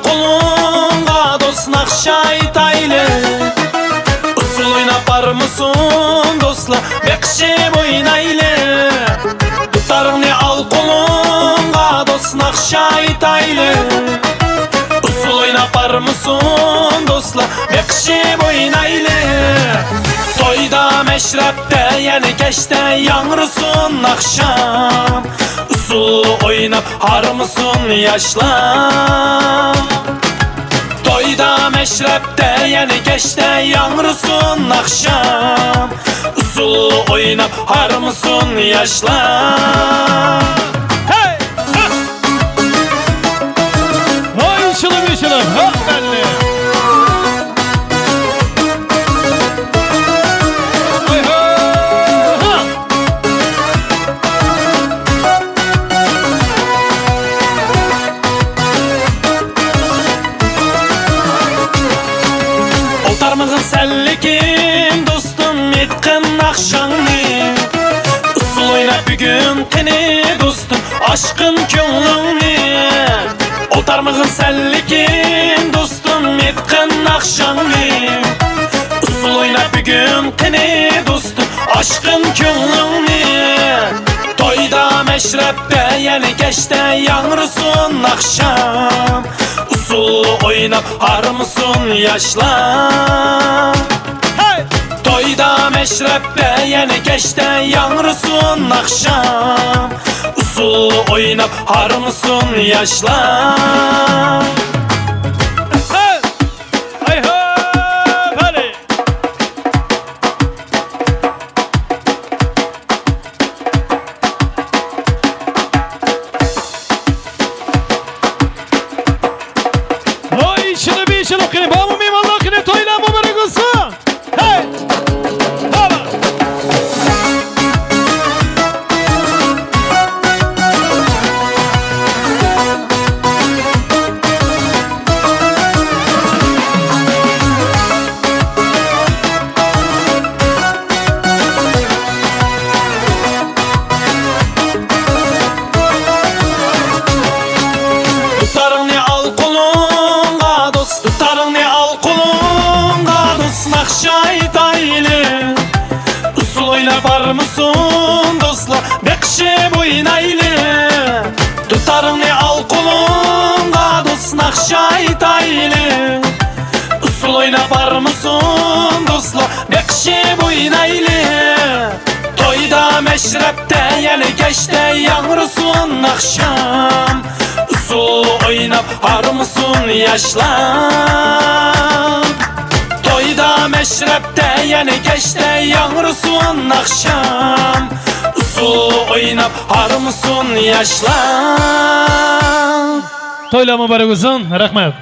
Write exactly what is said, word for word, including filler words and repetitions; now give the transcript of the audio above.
قولۇڭغا دوست ناخشا ئېيتايلى. ئۇسسۇل ئويناپ بارمىسۇن دوستلار، بېقىشىپ ئوينايلى. دۇتارىڭنى ئال قولۇڭغا دوست ناخشا ئېيتايلى. ئۇسسۇل ئويناپ بارمىسۇن دوستلار، بېقىشىپ ئوينايلى. تويدا مەشرەپتە يەنە كەچتە ياڭرىسۇن ناخشام. ئۇسسۇل ئويناپ ھارمىسۇن ياشلار. تويدا مەشرەپتە يەنە كەچتە ياڭرىسۇن ناخشام. ئۇسسۇل ئويناپ ھارمىسۇن ياشلار. ھەي! ھا! ۋاي، ئىشىلىپ، ئىشىلىپ، ھا، بەللى. ۋاي، ھا! ھا! ئولتۇرمىغىن سەنلىكىم دوستۇم، ئېيتقىن ناخشاڭنى. ئۇسسۇل ئويناپ بۈگۈن قېنى دوستۇم، ئاچقىن كۆڭلۈڭنى. ئولتۇرمىغىن سەنلىكىم دوستۇم، ئېيتقىن ناخشاڭنى. ئۇسسۇل ئويناپ بۈگۈن قېنى دوستۇم، ئاچقىن كۆڭلۈڭنى. تويدا مەشرەپتە يەنە كەچتە ياڭرىسۇن ناخشام. ئۇسسۇل ئويناپ ھارمىسۇن ياشلار. ھەي! تويدا مەشرەپتە يەنە كەچتە ياڭرىسۇن ناخشام. ئۇسسۇل ئويناپ ھارمىسۇن ياشلار. ھەي! ھەي ھاپ، ھەلى! ھوي، ئىشىلىپ، ئىشىلىپ، قېنى، بارمۇ مېھمانلار؟ قېنى، تويلار مۇبارەك بولسۇن! ھەي! ھالا! دۇتارىڭنى ئال قولۇڭغا دوست، دۇتارىڭنى ئال قولۇڭغا دوست، ناخشا ئېيتايلى. ئۇسسۇل ئويناپ بارمىسۇن دوستلار، بېقىشىپ ئوينايلى. دۇتارىڭنى ئال قولۇڭغا دوست، ناخشا ئېيتايلى. ئۇسسۇل ئويناپ بارمىسۇن دوستلار، بېقىشىپ ئوينايلى. تويدا مەشرەپتە يەنە كەچتە ياڭرىسۇن ناخشام. ئۇسسۇل ئويناپ ھارمىسۇن ياشلار. تويدا مەشرەپتە يەنە كەچتە ياڭرىسۇن ناخشام. ئۇسسۇل ئويناپ ھارمىسۇن ياشلار. تويلار مۇبارەك بولسۇن. رەھمەت.